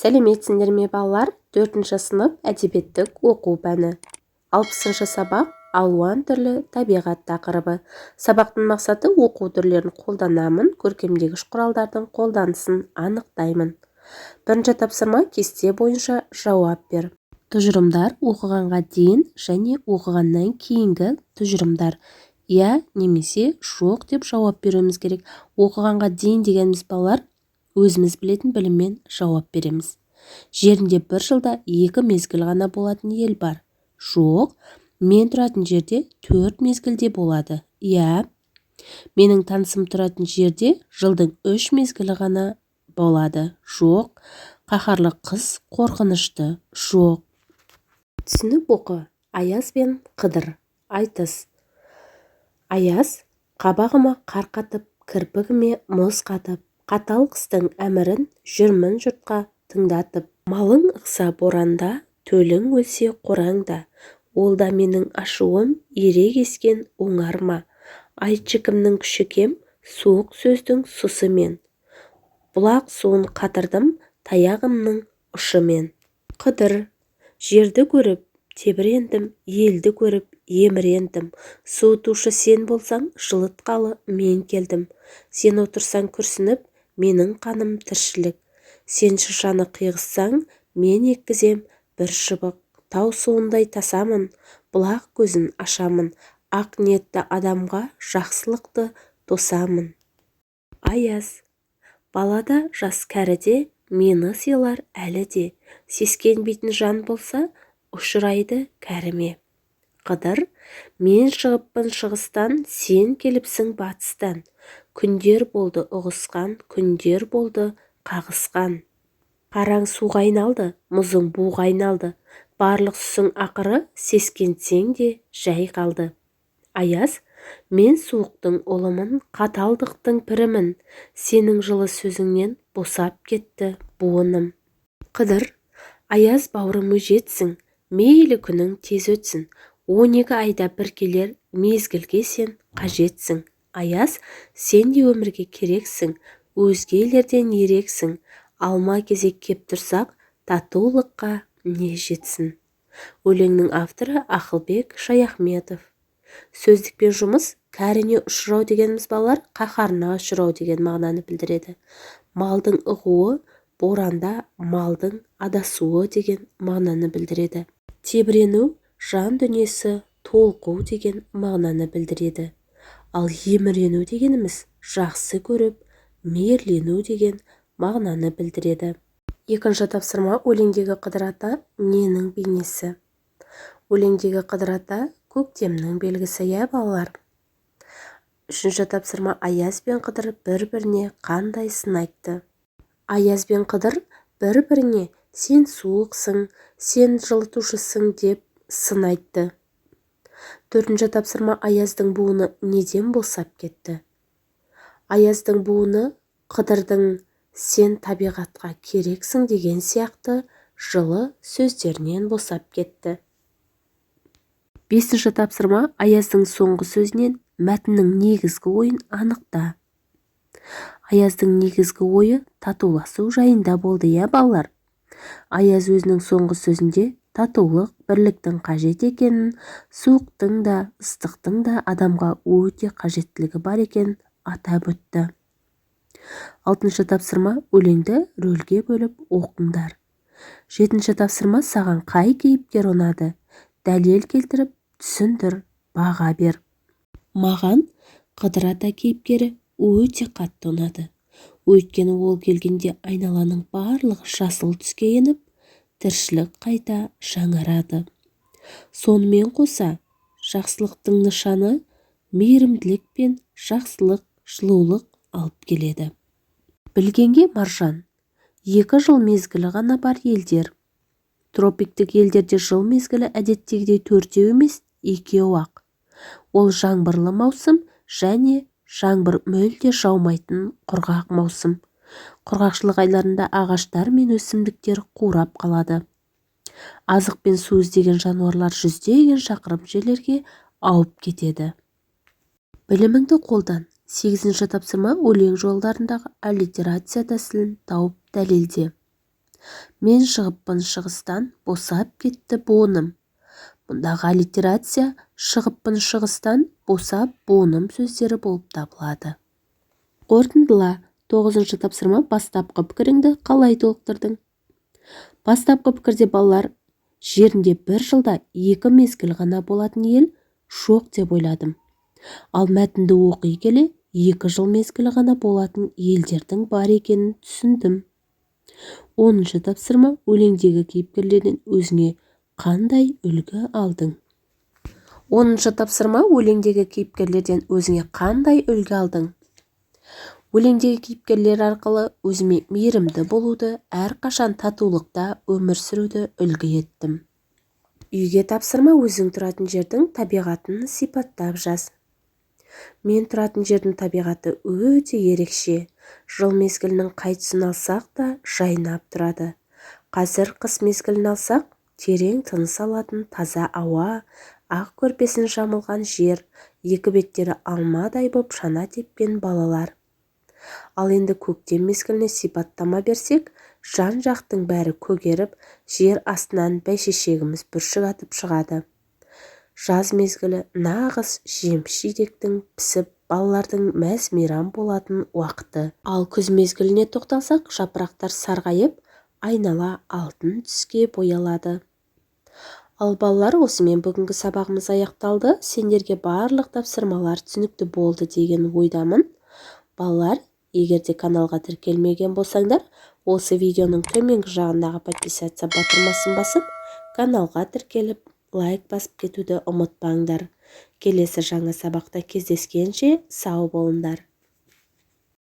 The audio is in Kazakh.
Сәлеметсіңдер ме, балалар! Төртінші сынып, әдебиеттік оқу пәні, 60-сабақ, «Алуан түрлі табиғат» тақырыбы. Сабақтың мақсаты: оқу түрлерін қолданамын, көркемдегіш құралдардың қолданысын анықтаймын. Бірінші тапсырма: кесте бойынша жауап бер. Тұжырымдар: оқығанға дейін және оқығаннан кейінгі тұжырымдар. Иә немесе жоқ деп жауап беруіміз керек. Оқығанға дейін дегеніміз, балалар, өзіміз білетін біліммен жауап береміз. Жерінде бір жылда екі мезгіл ғана болатын ел бар. Жоқ, мен тұратын жерде төрт мезгілде болады. Иә, менің танысым тұратын жерде жылдың үш мезгілі ғана болады. Жоқ, қаһарлы қыс қорқынышты. Жоқ. Түсініп оқы. Аяз бен Қыдыр. Айтыс. Аяз: Қабағыма қар қатып, кірпігіме мұз қатып, қатал қыстың әмірін жүрмін жұртқа тыңдатып. Малың ықса боранда, төлің өлсе қораңда, ол да менің ашуым, ерегескен оңар ма? Айтшы, кімнің күші кем суық сөздің сұсымен? Бұлақ суын қатырдым таяғымның ұшымен. Қыдыр: Жерді көріп тебірендім, елді көріп емірендім. Суытушы сен болсаң, жылытқалы мен келдім. Сен отырсаң күрсініп, менің қаным тіршілік. Сен шыршаны қиғызсаң, мен еккізем бір шыбық. Тау суындай тасамын, бұлақ көзін ашамын. Ақ ниетті адамға жақсылықты тосамын. Аяз: Бала да, жас кәрі де мені сыйлар әлі де. Сескенбейтін жан болса, ұшырайды кәріме. Қыдыр: Мен шығыппын шығыстан, сен келіпсің батыстан. Күндер болды ұғысқан, күндер болды қағысқан. Қараң суға айналды, мұзың буға айналды. Барлық сұсың ақыры сескенсең де жай қалды. Аяз: Мен суықтың ұлымын, қаталдықтың пірімін. Сенің жылы сөзіңнен босап кетті буыным. Қыдыр: Аяз бауырым, өжетсің, мейлі күнің тез өтсін. 12 айда бір келер мезгілге сен қажетсің. Аяз, сен де өмірге керексің, өзге елдерден ерексің. Алма кезек кеп тұрсақ, татулыққа не жетсін? Өлеңнің авторы Ақылбек Шаяхметов. Сөздікпен жұмыс. Кәріне ұшырау дегеніміз, балалар, қаһарына ұшырау деген мағынаны білдіреді. Малдың ығуы боранда малдың адасуы деген мағынаны білдіреді. Тебірену жан дүниесі толқу деген мағынаны білдіреді. Ал емірену дегеніміз жақсы көріп, мейірлену деген мағынаны білдіреді. Екінші тапсырма: өлеңдегі Қыдыр ата ненің бейнесі? Өлеңдегі Қыдыр ата көктемнің белгісі, иә, балалар? Үшінші тапсырма: Аяз бен Қыдыр бір-біріне қандай сын айтты? Аяз бен Қыдыр бір-біріне «сен суықсың», «сен жылытушысың» деп сын айтты. Төртінші тапсырма: Аяздың буыны неден босап кетті? Аяздың буыны Қыдырдың «сен табиғатқа керексің» деген сияқты жылы сөздерінен босап кетті. Бесінші тапсырма: Аяздың соңғы сөзінен мәтіннің негізгі ойын анықта. Аяздың негізгі ойы татуласу жайында болды, иә, балалар? Аяз өзінің соңғы сөзінде татулық, бірліктің қажет екенін, суықтың да, ыстықтың да адамға өте қажеттілігі бар екенін атап өтті. Алтыншы тапсырма: өлеңді рөлге бөліп оқыңдар. Жетінші тапсырма: саған қай кейіпкер ұнады? Дәлел келтіріп түсіндір, баға бер. Маған Қыдыр ата кейіпкері өте қатты ұнады. Өйткені ол келгенде айналаның барлығы жасыл түске еніп, тіршілік қайта жаңарады. Сонымен қоса жақсылықтың нышаны, мейірімділік пен жақсылық, жылулық алып келеді. Білгенге маржан. Екі жыл мезгілі ғана бар елдер. Тропиктік елдерде жыл мезгілі әдеттегідей төртеу емес, екеу-ақ. Ол жаңбырлы маусым және жаңбыр мүлде жаумайтын құрғақ маусым. Құрғақшылық айларында ағаштар мен өсімдіктер қурап қалады. Азық пен су іздеген жануарлар жүздеген шақырым жерлерге ауып кетеді. Біліміңді қолдан. Сегізінші тапсырма: өлең жолдарындағы аллитерация тәсілін тауып дәлелде. Мен шығыппын шығыстан, босап кетті буыным. Мұндағы аллитерация шығыппын шығыстан, босап буыным сөздері болып табылады. Қорытындыла. 9-шы тапсырма. Бастапқы пікіріңді қалай толықтырдың? Бастапқы пікірде балалар жерінде бір жылда 2 мезгіл ғана болатын ел жоқ деп ойладым. Ал мәтінді оқи келе 2 жыл мезгілі ғана болатын елдердің бар екенін түсіндім. 10-шы тапсырма. Өлеңдегі кейіпкерлерден өзіңе қандай үлгі алдың? 10-шы тапсырма. Өлеңдегі кейіпкерлерден өзіңе қандай үлгі алдың? Өлеңдегі кейіпкерлер арқылы өзіме мейірімді болуды, әрқашан татулықта өмір сүруді үлгі еттім. Үйге тапсырма. Өзің тұратын жердің табиғатын сипаттап жаз. Мен тұратын жердің табиғаты өте ерекше. Жыл мезгілінің қай тұсын алсақ та жайнап тұрады. Қазір қыс мезгілін алсақ, терең тыныс алатын таза ауа, ақ көрпесін жамылған жер, екі беттері алмадай боп шана тепкен балалар. Ал енді көктем мезгіліне сипаттама берсек, жан-жақтың бәрі көгеріп, жер астынан бәйшешегіміз бүршік атып шығады. Жаз мезгілі нағыз жеміс-жидектің пісіп, балалардың мәз-мейрам болатын уақыты. Ал күз мезгіліне тоқталсақ, жапырақтар сарғайып, айнала алтын түске боялады. Ал балалар, осымен бүгінгі сабағымыз аяқталды. Сендерге барлық тапсырмалар түсінікті болды деген ойдамын. Балалар, егер де каналға тіркелмеген болсаңдар, осы видеоның төменгі жағындағы подписаться батырмасын басып, каналға тіркеліп, лайк басып кетуді ұмытпаңдар. Келесі жаңа сабақта кездескенше сау болыңдар.